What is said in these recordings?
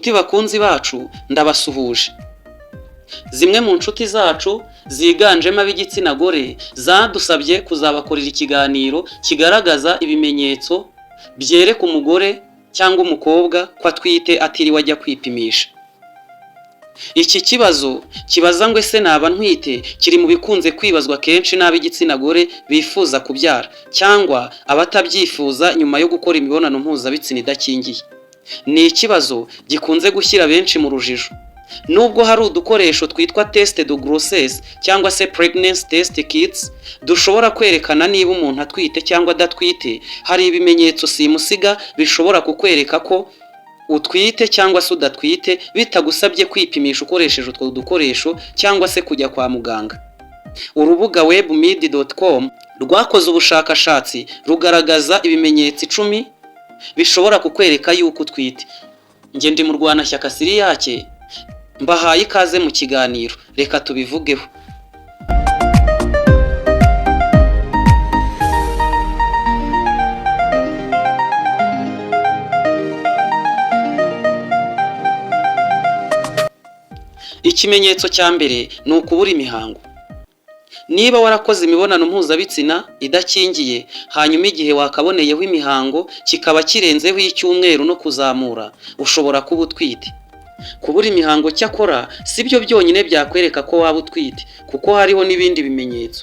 Nshuti bakunzi bacu, ndabasuhuje. Zimwe mu nshuti zacu ziganjemo ab'igitsina gore zadusabye kuzabakorera ikiganiro kigaragaza ibimenyetso byereka umugore cyangwa umukobwa ko atwite atiriwe ajya kwipimisha. Iki kibazo kibaza ngo ese naba ntwite kiri mu bikunze kwibazwa kenshi n'ab'igitsina gore bifuza kubyara cyangwa abatabyifuza nyuma yo gukora imibonano mpuzabitsina idakingiye. Ni ikibazo gikunze gushyira benshi mu rujijo. Nubwo hari udukoresho twitwa test de grossesse cyangwa se pregnancy test kits dushobora kwerekana niba umuntu atwite cyangwa adatwite, hari ibimenyetso simusiga bishobora kukwereka ko utwite cyangwa se udatwite bitagusabye kwipimisha ukoresheje utwo dukoresho cyangwa se kujya kwa muganga. Urubuga webmid.com rwakoze ubushakashatsi rugaragaza ibimenyetso 10 bishobora kukwereka yuko utwite. Njye ndi Murwanashyaka Siriyake, mbahaye ikaze mu kiganiro, reka tubivugeho. Ikimenyetso cya mbere ni ukubura imihango. Niba warakoze imibonano mpuzabitsina idakingiye, hanyuma igihe wakaboneyeho imihango kikaba kirenzeho icyumweru no kuzamura, ushobora kuba utwite. Kubura imihango cyakora si byo byonyine byakwereka ko waba utwite, kuko hariho n'ibindi bimenyetso.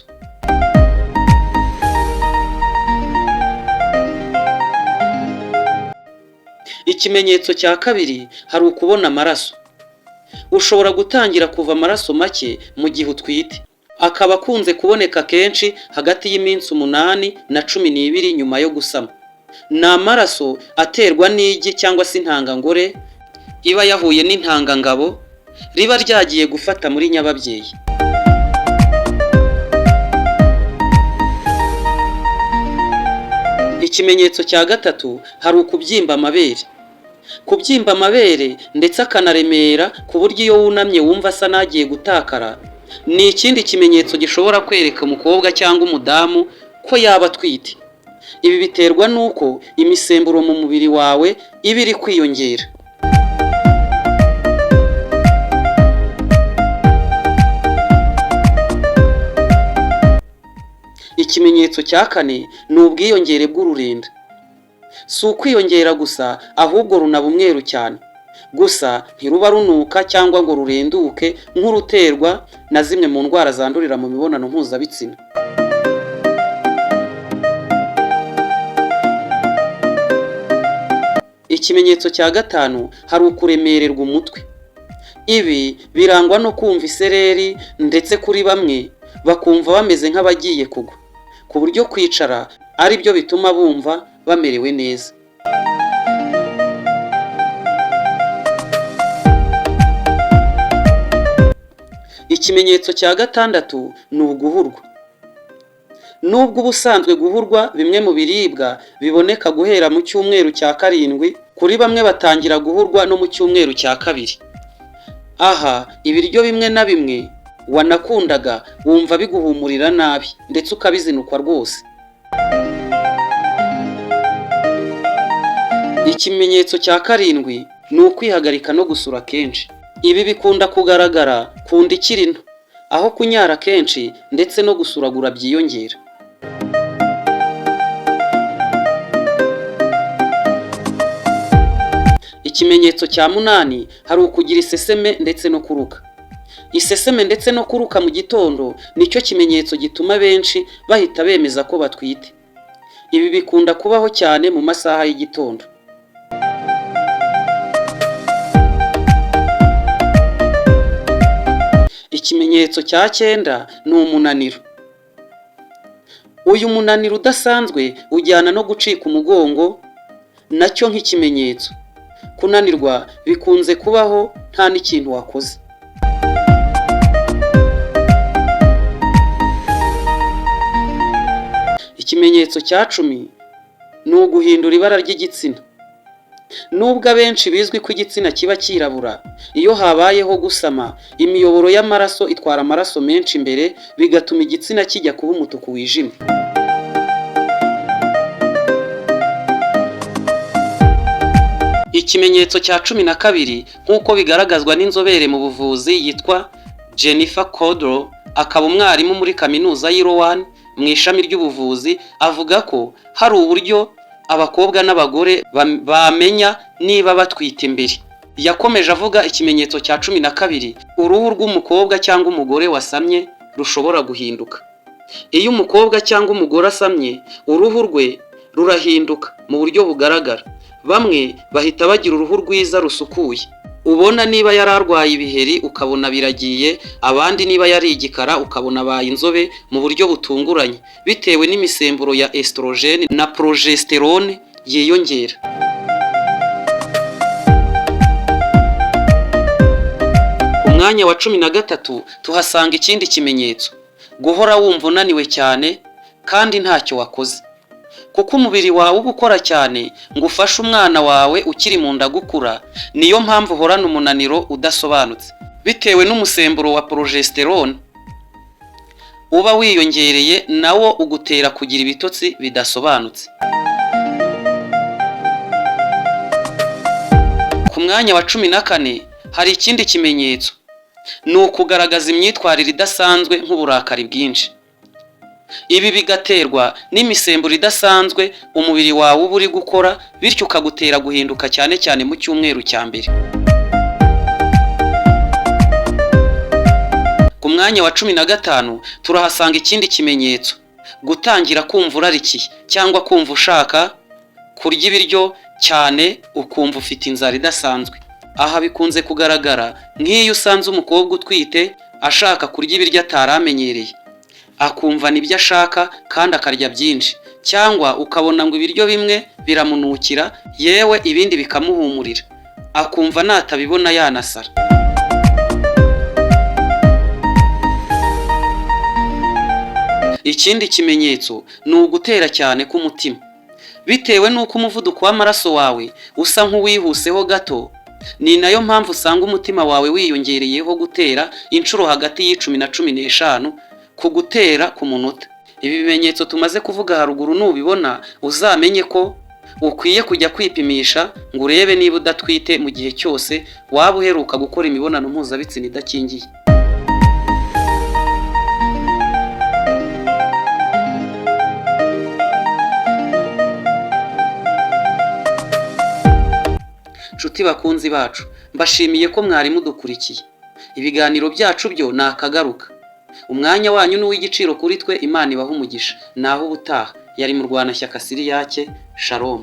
Ikimenyetso cya kabiri, hari ukubona amaraso. Ushobora gutangira kuva amaraso make mu gihe utwite, akaba akunze kuboneka kenshi hagati y'iminsi 8 na 12 nyuma yo gusama. Ni amaraso aterwa n'igi cyangwa se intangangore iba yahuye n'intangangabo riba ryagiye gufata muri nyababyeyi. Ikimenyetso cya gatatu, hari ukubyimba amabere. Kubyimba amabere ndetse akanaremera ku buryo iyo wunamye wumva asa n'agiye gutakara, ni ikindi kimenyetso gishobora kwereka umukobwa cyangwa umudamu ko yaba atwite. Ibi biterwa n'uko imisemburo mu mubiri wawe iba iri kwiyongera. Ikimenyetso cya kane ni ubwiyongere bw'ururenda. Si ukwiyongera gusa, ahubwo runaba umweru cyane. Gusa ntiruba runuka cyangwa ngo rurenduke nk'uruterwa na zimwe mu ndwara zandurira mu mibonano mpuzabitsina. Ikimenyetso cya gatanu, hari ukuremererwa umutwe. Ibi birangwa no kumva isereri ndetse kuri bamwe bakumva bameze nk'abagiye kugwa, ku buryo kwicara ari byo bituma bumva bamerewe neza. Ikimenyetso cya gatandatu ni uguhurwa. Nubwo ubusanzwe guhurwa bimwe mu biribwa biboneka guhera mu cyumweru cya 7, kuri bamwe batangira guhurwa no mu cyumweru cya 2. Aha ibiryo bimwe na bimwe wanakundaga wumva biguhumurira nabi ndetse ukabizinukwa rwose. Ikimenyetso cya karindwi ni ukwihagarika no gusura kenshi. Ibi bikunda kugaragara ku nda ikiri nto, aho kunyara kenshi ndetse no gusuragura byiyongera. Ikimenyetso cya munani, hari ukugira iseseme ndetse no kuruka. Iseseme ndetse no kuruka mu gitondo nicyo kimenyetso gituma benshi bahita bemeza ko batwite. Ibi bikunda kubaho cyane mu masaha y'igitondo. Ikimenyetso cya cyenda ni umunaniro. Uyu munaniro udasanzwe ujyana no gucika umugongo, nacyo nk'ikimenyetso. Kunanirwa bikunze kubaho nta n'ikintu wakoze. Ikimenyetso cya 10 ni uguhindura ibara ry'igitsina. Nubwo abenshi bizwi ko igitsina kiba cyirabura, iyo habayeho gusama, imiyoboro y'amaraso itwara amaraso menshi imbere, bigatuma igitsina kijya kuba umutuku wijimye. Ikimenyetso cya 12, nk'uko bigaragazwa n'inzobere mu buvuzi yitwa Jennifer Codro, akaba umwarimu muri kaminuza y'i Rowan mu ishami ry'ubuvuzi, avuga ko hari uburyo abakobwa n'abagore bamenya niba batwite imbere. Yakomeje avuga ikimenyetso cya 12, uruhu rw'umukobwa cyangwa umugore wasamye rushobora guhinduka. Iyo umukobwa cyangwa umugore asamye, uruhu rwe rurahinduka mu buryo bugaragara. Bamwe bahita bagira uruhu rwiza rusukuye, ubona niba yari arwaye ibiheri ukabona biragiye, abandi niba yari igikara ukabona abaye inzobe mu buryo butunguranye, bitewe n'imisemburo ya estrogene na progesterone yiyongera. Ku mwanya wa 13 tuhasanga ikindi kimenyetso, guhora wumva unaniwe cyane kandi ntacyo wakoze. Kuko umubiri wawe uba ukora cyane ngo ufashe umwana wawe ukiri mu nda gukura, niyo mpamvu uhorana umunaniro udasobanutse. Bitewe n'umusemburo wa progesterone uba wiyongereye, nawo ugutera kugira ibitotsi bidasobanutse. Ku mwanya wa 14 hari ikindi kimenyetso, ni ukugaragaza imyitwarire idasanzwe nk'uburakari bwinshi. Ibi bigaterwa n'imisemburo idasanzwe umubiri wawe uba uri gukora, bityo ukagutera guhinduka cyane cyane mu cyumweru cya mbere. Ku mwanya wa 15 turahasanga ikindi kimenyetso, gutangira kumva urarikiye cyangwa kumva ushaka kurya ibiryo cyane, ukumva ufite inzara idasanzwe. Aha bikunze kugaragara nk'iyo usanze umukobwa utwite ashaka kurya ibiryo atari amenyereye, akumva nibyo ashaka kandi akarya byinshi, cyangwa ukabona ngo ibiryo bimwe biramunukira, yewe ibindi bikamuhumurira, akumva natabibona yanasara. Ikindi kimenyetso ni ugutera cyane k'umutima. Bitewe n'uko umuvuduko w'amaraso wawe usa nk'uwihuseho gato, ni nayo mpamvu usanga umutima wawe wiyongereyeho gutera inshuro hagati y'10 na 15 ku gutera ku munota. Ibi bimenyetso tumaze kuvuga haruguru nubibona uzamenye ko ukwiye kujya kwipimisha ngo urebe niba udatwite mu gihe cyose waba uheruka gukora imibonano mpuzabitsina idakingiye. Nshuti bakunzi bacu, mbashimiye ko mwari mudukurikiye. Ibiganiro byacu byo ni akagaruka. Umwanya wanyu ni uw'igiciro kuri twe. Imana ibahe umugisha. Naho ubutaha, yari Murwanashyaka Siriyake. Shalom.